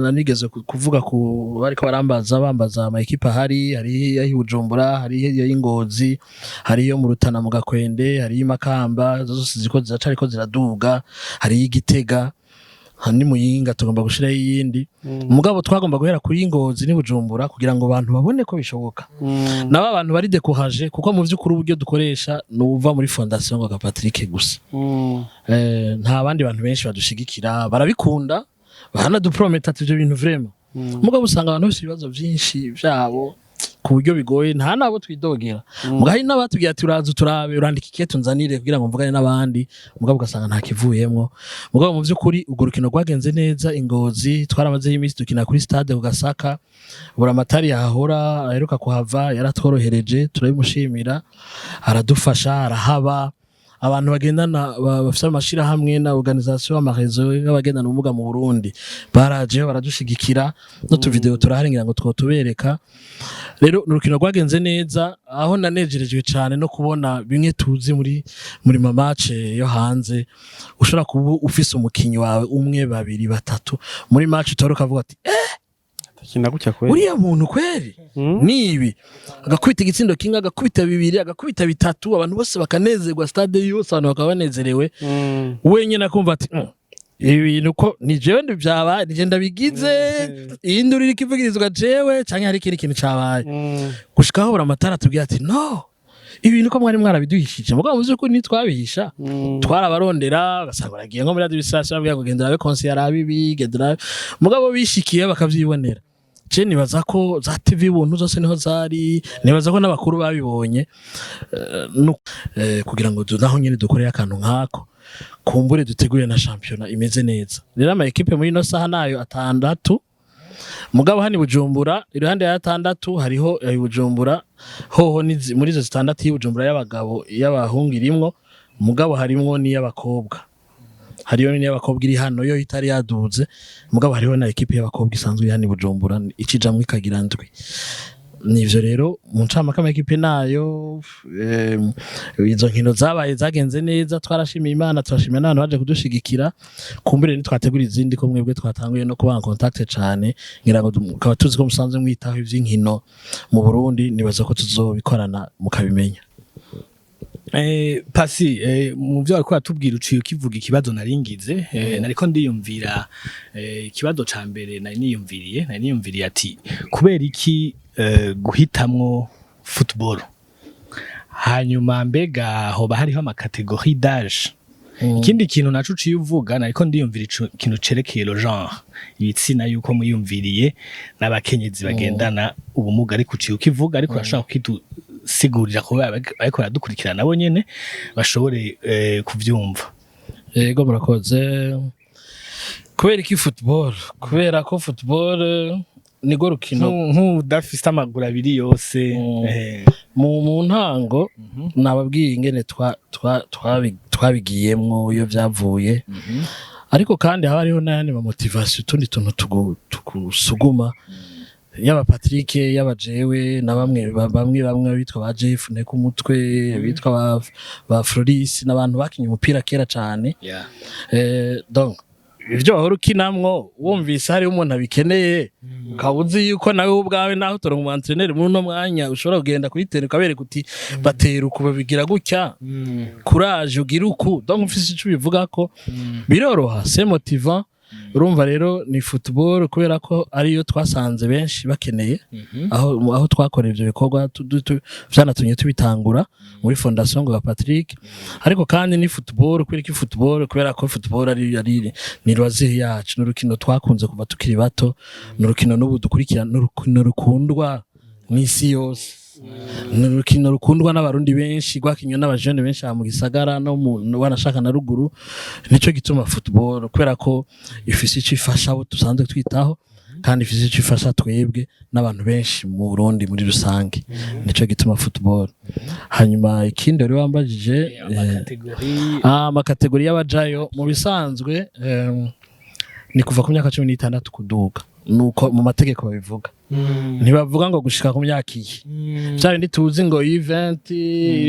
nanigeze kuvuga ku bariko barambaza, bambaza ama équipes ahari. Hari ayi Bujumbura, hari iyo y'Ingozi, hari iyo mu Rutana mu Gakwende, hari y'Imakamba, zose ziriko ziracariko ziraduga, hari y'Igitega, ni Muyinga tugomba gushiraho iyindi. Mugabo twagomba guhera kuri Ngozi ni Bujumbura kugira ngo abantu babone ko bishoboka, nabo abantu bari découragés, kuko mu vy'ukuri uburyo dukoresha ni uva muri Fondation Ngoga Patrick gusa. Nta bandi bantu benshi badushigikira. Barabikunda, baranaduprometa ati ivyo bintu vraiment, mugabo usanga abantu bafise ibibazo vyinshi vyabo ku buryo bigoye, nta nabo twidogera. Mugabo hari n'abatubwiye ati uraza turabe, urandika ikete unzanire kugira ngo mvugane n'abandi, mugabo ugasanga nta kivuyemwo. Mugabo mu vy'ukuri urwo rukino rwagenze neza Ingozi, twaramazeho iminsi dukina kuri stade ku Gasaka. Buramatari yahahora aheruka kuhava yaratworohereje, turabimushimira, aradufasha, arahaba. Abantu bagendana bafise amashirahamwe na organisation, ama réseaux y'abagendana ubumuga mu Burundi barajeho baradushigikira, n'utuvideo turahari ngira ngo twotubereka. Rero ni urukino rwagenze neza, aho nanejerejwe cyane no kubona bimwe tuzi muri ma match yo hanze, ushobora kuba ufise umukinyi wawe umwe, babiri, batatu muri match utora ukavuga ati eh, Kina gutya kweli. Uriya muntu kweri nibi, agakubita igitsindo kimwe, agakubita bibiri, agakubita bitatu, abantu bose bakanezerwa, stade yose abantu bakaba banezerewe, wenyine akumva ati "Ibi bintu ko ni jewe byabaye, ni je ndabigize, iyi nduru iriko ivugirizwa jewe canke hari ikindi kintu cabaye?" Gushikaho Buramatari atubwira ati no, ibintu ko mwari mwarabiduhishije. Mugabo mu vy'ukuri ntitwabihisha, twarabarondera, ugasanga baragiye nko muri administration, babwira ngo genda urabe conseil arabe ibi, genda urabe. Mugabo bishikiye bakavyibonera. Je nibaza ko za TV Buntu zose niho zari, nibaza ko n'abakuru babibonye. Kugira ngo naho nyene dukoreye akantu nk'ako, kumbure dutegure na shampiyona imeze neza. Rero ama équipes muri ino saha nayo atandatu, mugabo hano i Bujumbura iruhande ya atandatu hariho i Bujumbura hoho muri izo zitandatu, y'i Bujumbura y'abagabo, y'abahungu irimwo, mugabo harimwo n'iy'abakobwa. Hariyo n'iy'abakobwa iri hano, yo itari yaduze, mugabo hariho na équipe y'abakobwa isanzwe iri hano i Bujumbura, icijamwo ikagira ndwi. Nivyo rero mu ncamake ama équipes nayo. Izo nkino zabaye zagenze neza, twarashimiye Imana, turashimira n'abantu baje kudushigikira. Kumbure ntitwategura izindi ko mwebwe twatanguye no kuba en contact cane, ngira ngo mukaba tuzi ko musanzwe mwitaho ivy'inkino mu Burundi, nibaza ko tuzobikorana mukabimenya. Pasi mu byo wariko uratubwira uciye ukivuga ikibazo naringize. Nariko ndiyumvira, ikibazo ca mbere nari niyumviriye ati kubera iki guhitamwo football? Hanyuma mbega hoba hariho ama catégories d'âge? Ikindi kintu naco uciye uvuga, nariko ndiyumvira ikintu cerekeye le genre, ibitsina, yuko mwiyumviriye n'abakenyezi bagendana ubumuga, ariko uciye ukivuga, ariko urashobora kukidusigurira kuba bariko baradukurikirana nabo nyene bashobore kuvyumva. Yego, murakoze. Kubera iki football? Kubera ko football nirwo rukino Nk'udafise amaguru abiri yose. Mu ntango nababwiye ingene twabigiyemwo, iyo vyavuye, ariko kandi haba hariho n'ayandi ma motivation, utundi tuntu tugusuguma, yaba Patrick, yaba jewe na bamwe bamwe bitwa ba Jeff Ntekumutwe, bitwa ba Floris, n'abantu bakinye umupira kera cane. Donc ivyo wahora ukinamwo, wumvise hariho umuntu abikeneye, ukaba uzi yuko nawe ubwawe naho utoronka umu entraîneur muri uno mwanya, ushobora kugenda kuri terrain ukabereka uti batera uku, babigira gutya, courage, ugira uku. Donc ufise ico ubivugako biroroha, c'est motivant. Urumva rero ni football kubera ko ariyo twasanze benshi bakeneye aho twakorera ivyo bikorwa, vyanatumye tubitangura muri Fondation Ngoga Patrick. Ariko kandi ni football kubera ko football, kubera ko football ari ni loisir yacu, n'urukino twakunze kuva tukiri bato, n'urukino n'ubu dukurikirana, n'urukino rukundwa mw'isi yose, ni urukino rukundwa n'Abarundi benshi, rwakinywe n'abajene benshi aha mu gisagara no mu no wanashaka na ruguru. Nico gituma football, kubera ko ifise ico ifasha abo dusanzwe twitaho, kandi ifise ico ifasha twebwe n'abantu benshi mu Burundi muri rusange. Nico gituma football. Hanyuma ikindi wari wambajije, Ama catégories. Ama catégories y'abajayo mu bisanzwe ni kuva ku myaka 16 kuduga, nuko mu mategeko babivuga. Ntibavuga ngo gushika ku myaka iyi, vya bindi tuzi ngo U20,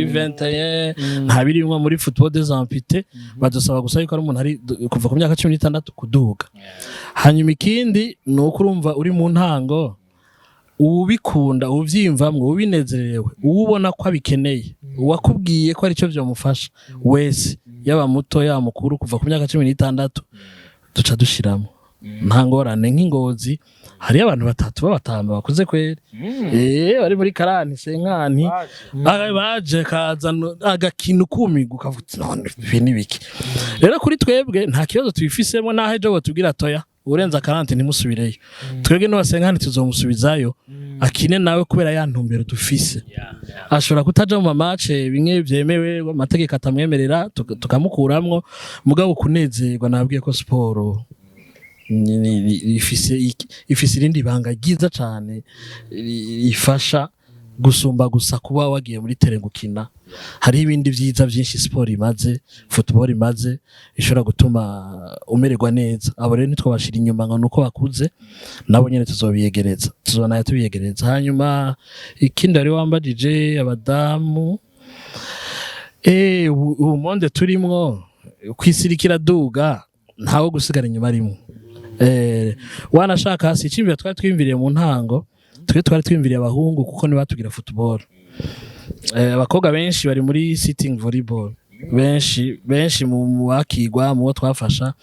U21, nta birimwo muri football des amputés. Badusaba gusa yuko ari umuntu ari kuva ku myaka 16 kuduga. Hanyuma ikindi ni uko urumva uri mu ntango, uwubikunda, uvyiyumvamwo, ubinezerewe, uwubona ko abikeneye, uwakubwiye ko aricyo vyomufasha wese, yaba muto yaba mukuru, kuva ku myaka 16 duca dushiramo, nta ngorane. Nk'ingozi hariyo abantu batatu b'abatamba bakuze kweri, bari muri quarante, cinquante. Baje kazana agakino kumiga, ukavuga uti: "None ibi ni biki?" Rero kuri twebwe nta kibazo tubifisemo, naho ejo botubwira toya, urenza 40 ntimusubireyo, twebwe n'uwa cinquante tuzomusubizayo akine nawe, kubera ya ntumbero dufise. Ashobora kutaja mu ma match bimwe vyemewe, amategeko atamwemerera, tukamukuramwo, mugabo kunezerwa, nabwiye ko siporo ifise irindi banga ryiza cane rifasha gusumba gusa kuba wagiye muri terrain gukina. Hariho ibindi vyiza vyinshi siporo imaze, football imaze, ishobora gutuma umererwa neza. Abo rero ntitwabashira inyuma ngo nuko bakuze, nabo nyene tuzobiyegereza, tuzobanaye tubiyegereza. Hanyuma ikindi wari wambajije, abadamu, ubu monde turimwo kw'isi iriko iraduga, ntawo gusigara inyuma arimwo. Wanashaka hasi iciyumviro twari twiyumviriye mu ntango, twe twari twiyumviriye abahungu kuko ntibatugira football. Abakobwa benshi bari muri sitting volleyball, benshi benshi mu bakigwa mu bo twafasha.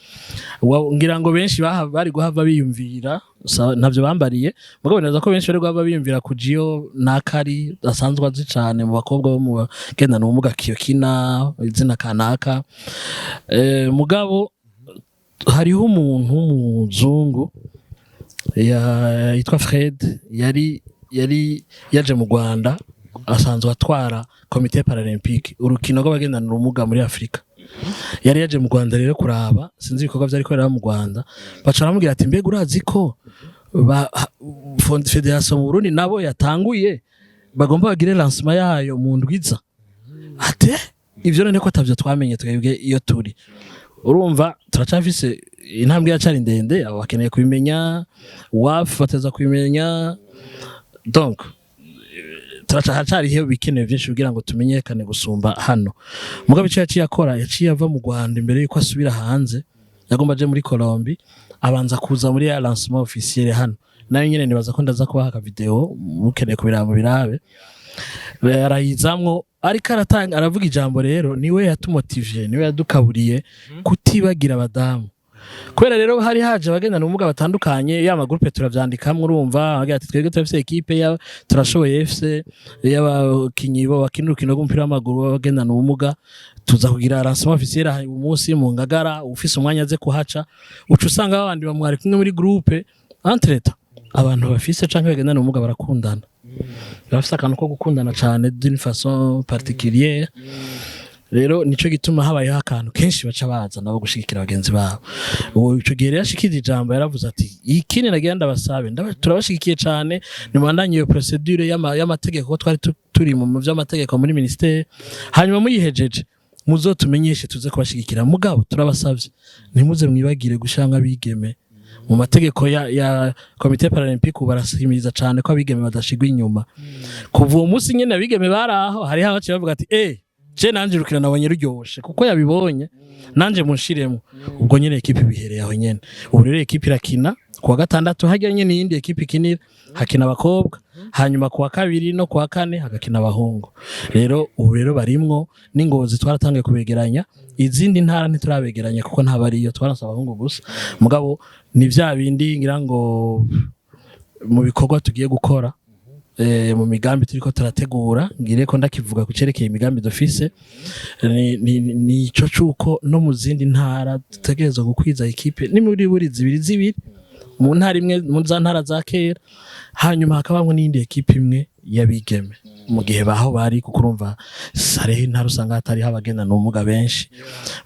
Ngira ngo benshi bari guhava biyumvira, ntavyo bambariye, mugabo neza ko benshi bari guhava biyumvira kujiyo nakari asanzwe azi cane mu bakobwa bo mu bagendana ubumuga kiyokina izina kanaka. Mugabo hariho umuntu w'umuzungu yitwa Fred, yari yaje mu Rwanda, asanzwe atwara comité paralympique, urukino rw'abagendana ubumuga muri Afrika. Yari yaje mu Rwanda rero kuraba, sinzi ibikorwa vyari kubera mu Rwanda, baca baramubwira ati: "Mbega urazi ko fédération mu Burundi nabo yatanguye, bagomba bagire lancement yayo mu ndwiza?" Ate ivyo none ko atavyo twamenye twebwe iyo turi? Urumva turacafise intambwe yacari ndende. Abo bakeneye kubimenya, WAF bateza kubimenya. Donc turacahacariho ibikenewe byinshi kugira ngo tumenyekane gusumba hano. Mugabo ico yaciye akora, yaciye ava mu Rwanda, imbere yuko asubira hanze yagomba aje muri Colombie, abanza kuza muri ya lancement officiel hano. Nayo nyene nibaza ko ndaza kubaha aka video, mukeneye kubiraba mubirabe. Arayizamwo, ariko aratanga, aravuga ijambo. Rero niwe yatumotivye, niwe yadukaburiye kutibagira abadamu, kubera rero hari haje abagendana ubumuga batandukanye, ya ma groupe turavyandikamwo. Urumva agira ati: "Twebwe turafise équipe ya Turashoboye FC y'abakinyi bo bakina urukino rw'umupira w'amaguru b'abagendana ubumuga, tuza kugira lancement officiel aha umunsi mu Ngagara, ufise umwanya aze kuhaca." Uca usanga babandi bamwari kumwe muri groupe. Entre-temps abantu bafise canke bagendana ubumuga barakundana, bafise akantu ko gukundana cane d'une façon particulière. Rero nico gituma habayeho akantu kenshi baca baza nabo gushigikira bagenzi babo. Uwo ico gihe rero ashikije ijambo, yaravuze ati: "Ikindi nagira ndabasabe, turabashigikiye cane, nimubandanye iyo procédure y'amategeko ko twari turi mu vy'amategeko muri ministère, hanyuma muyihejeje muzotumenyeshe tuze kubashigikira. Mugabo turabasavye, ntimuze mwibagire gushiramwo abigeme mu mategeko ya comité paralympique." Ubu barasihimiriza cane ko abigeme badashigwa inyuma. Kuva uwo munsi nyene abigeme bari aho, hariho abaciye bavuga ati: "Je nanje urukino nabonye ruryoshe kuko yabibonye, nanje munshiremo." Ubwo nyene équipe bihereye aho nyene. Ubu rero équipe irakina kuwa gatandatu, harya nyene iyindi équipe ikinira, hakina abakobwa, hanyuma kuwa kabiri no kuwa kane hagakina abahungu. Rero ubu rero barimwo n'ingozi twaratangiye kubegeranya. Izindi ntara ntiturabegeranya kuko ntabariyo, twaranse abahungu gusa. Mugabo ni vya bindi ngira ngo mu bikorwa tugiye gukora, mu migambi turiko turategura, ngire ko ndakivuga ku cerekeye imigambi dufise, ni ico cuko no mu zindi ntara dutegerezwa gukwiza équipe ni muri buri zibiri zibiri mu ntara imwe, mu za ntara za kera, hanyuma hakabamwo n'iyindi équipe imwe y'abigeme mu gihe baho bari, kuko urumva hariho intara usanga hatariho abagendana ubumuga benshi.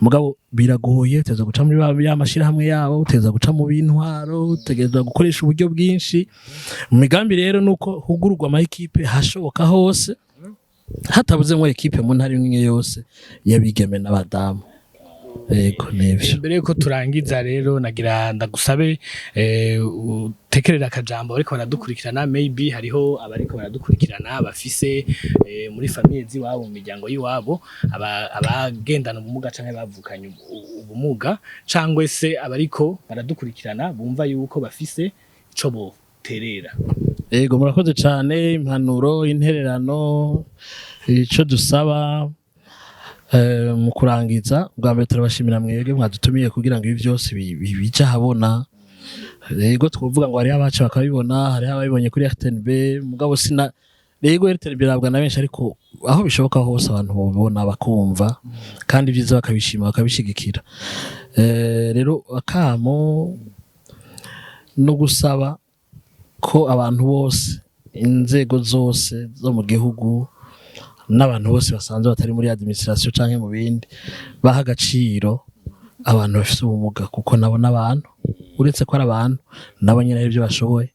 Mugabo biragoye, utegerezwa guca muri ya mashirahamwe yabo, utegerezwa guca mu b'intwaro, utegerezwa gukoresha uburyo bwinshi. Mu migambi rero nuko hugururwa ama équipe hashoboka hose, hatabuzemwo équipe mu ntara imwe yose y'abigeme n'abadamu. Yego, nivyo. Mbere yuko turangiza rero, nagira ndagusabe utekerera akajambo bariko baradukurikirana. Maybe hariho abariko baradukurikirana bafise muri famille z'iwabo, mu miryango y'iwabo, abagendana ubumuga canke bavukanye ubumuga, cangwe se abariko baradukurikirana bumva yuko bafise ico boterera. Yego, murakoze cyane. Impanuro, intererano, ico dusaba mu kurangiza, bwa mbere turabashimira mwebwe mwadutumiye kugira ngo ibi byose bije ahabona. Yego, twovuga ngo hariho abaca bakabibona, hariho ababibonye kuri RTNB, mugabo sina yego RTNB irabwa na benshi, ariko aho bishoboka hose abantu bobona, bakumva, kandi ibyiza bakabishima, bakabishigikira. Rero akamo no gusaba ko abantu bose, inzego zose zo mu gihugu n'abantu bose basanzwe batari muri administration canke mu bindi, baha agaciro abantu bafite ubumuga, kuko nabo n'abantu. Uretse ko ari abantu, nabo nyine hari ibyo bashoboye.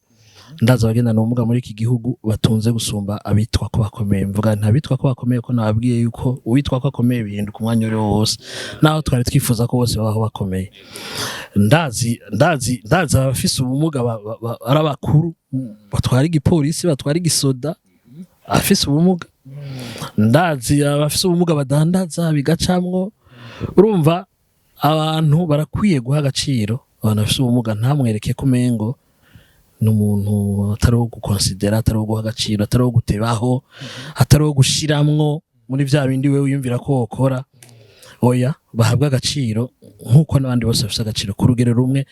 Ndazi abagendana ubumuga muri iki gihugu batunze gusumba abitwa ko bakomeye. Mvuga ntabitwa ko bakomeye, ko nababwiye yuko uwitwa ko akomeye bihinduka umwanya uri wo wose, naho twari twifuza ko bose babaho bakomeye. Ndazi abafise ubumuga ari abakuru batwara igipolisi, batwara igisoda afise ubumuga. Ndazi abafise ubumuga badandaza bigacamwo. Urumva, abantu barakwiye guha agaciro abantu bafise ubumuga. Ntamwereke ko umengo ni umuntu atari uwo gukonsidera, atari uwo guha agaciro, atari uwo gutebaho, atari uwo gushiramwo muri vya bindi we wiyumvira ko wokora. Oya, bahabwa agaciro nk'uko n'abandi bose bafise agaciro ku rugero rumwe.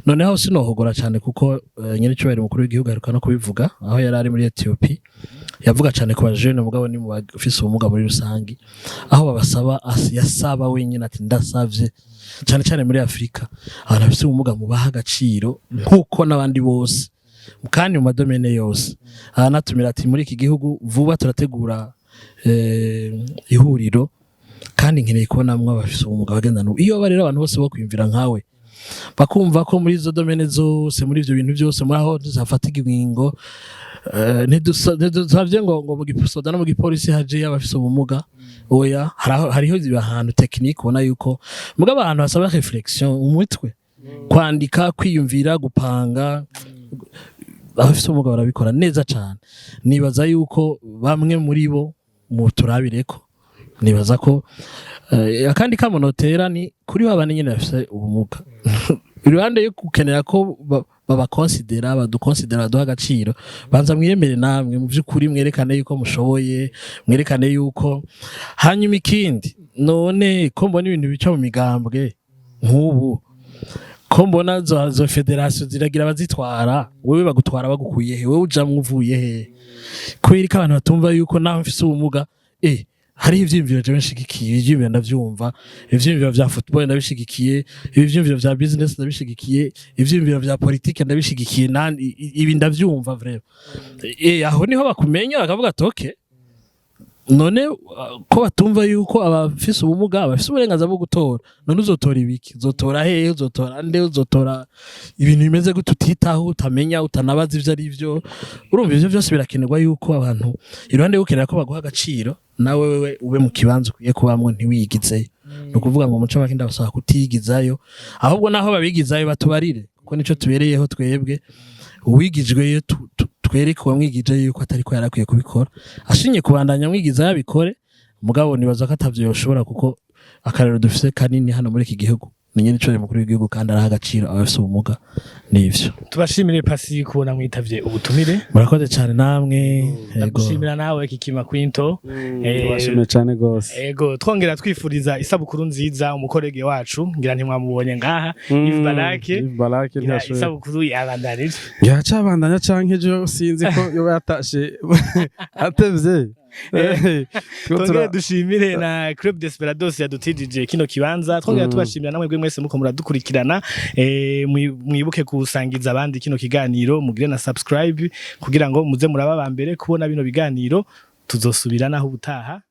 Noneho sinohogora cyane, kuko nyiricyubahiro umukuru w'igihugu aheruka no kubivuga aho yari ari muri Ethiopie. Yavuga cyane ku bajene, mugabo ni mu bafise ubumuga muri rusangi, aho babasaba, yasaba wenyine ati: "Ndasavye cyane cyane muri Afrika, abantu bafise ubumuga mubaha agaciro nk'uko n'abandi bose, kandi mu ma domaines yose." Aranatumira ati: "Muri iki gihugu vuba turategura ihuriro, kandi nkeneye kubonamwo abafise ubumuga bagendana ubu." Iyo rero abantu bose bo kwiyumvira nkawe, bakumva ko muri izo domaines zose, muri ivyo bintu byose, muri aho tuzafata ingingo, ntidusavye ngo mu gisoda no mu gipolisi haje abafise ubumuga. Oya, hariho ahantu technique ubona yuko, mugabo ahantu hasaba réflexion, umutwe, kwandika, kwiyumvira, gupanga, abafise ubumuga barabikora neza cane. Nibaza yuko bamwe muri bo muturabireko. Nibaza ko akandi kamonotera ni kuri babandi nyene bafise ubumuga, iruhande yo gukenera ko babakonsidera, badukonsidera, baduha agaciro, banza mwiyemere namwe mu by'ukuri, mwerekane yuko mushoboye, mwerekane yuko. Hanyuma ikindi, none ko mbona ibintu bica mu migambwe, nk'ubu ko mbona zo fédérations ziragira abazitwara, wewe bagutwara bagukuye he? Wewe ujamwo uvuye he? Kubera ko abantu batumva yuko naho mfise ubumuga, hariho ivyiyumviro jewe nshigikiye. Ivyiyumviro ndavyumva, ivyiyumviro vya football ndabishigikiye, ivyiyumviro vya business ndabishigikiye, ivyiyumviro vya politique ndabishigikiye, nandi ibi ndavyumva vraiment. Aho niho bakumenya, bakavuga ati: "Okay." None ko batumva yuko abafise ubumuga bafise uburenganzira bwo gutora, none uzotora ibiki? Uzotora hehe? Uzotora nde? Uzotora ibintu bimeze gute utitaho, utamenya, utanabaza ivyo ari vyo? Urumva, ivyo vyose birakenerwa yuko abantu, iruhande yo gukenera ko baguha agaciro, nawe wewe ube mu kibanza ukwiye kubamwo, ntiwigizeyo. Ni ukuvuga ngo muco make ndabasaba kutigizayo, ahubwo naho babigizayo batubarire, kuko nico tubereyeho twebwe. Uwigijweyo twereke uwamwigije yuko atari ko yarakwiye kubikora. Ashinye kubandanya amwigiza yabikore, mugabo nibaza ko atavyo yoshobora, kuko akarero dufise kanini hano muri iki gihugu ni nyene ico mukuru w'igihugu, kandi araha agaciro abafise ubumuga. Nivyo. Tubashimire Pasi kubona mwitavye ubutumire. Murakoze cyane namwe. Yego. Ndagushimira nawe Kikima Quinto. Tubashimiye cyane gose. Ego, twongera twifuriza isabukuru nziza umu collègue wacu, ngira ntimwamubonye ngaha, Yves Barake. Yves Barake Ngira ntiyashoboye. isabukuru yabandanije. Yacabandanya canke ejo, sinzi ko yoba yatashe atevye. Twongere dushimire na Club Desperados yadutijije kino kibanza. Twongera tubashimira namwe mwese muko muradukurikirana. Mwibuke kusangiza abandi kino kiganiro, mugire na subscribe kugira ngo muze muraba ba mbere kubona bino biganiro. Tuzosubira naho ubutaha.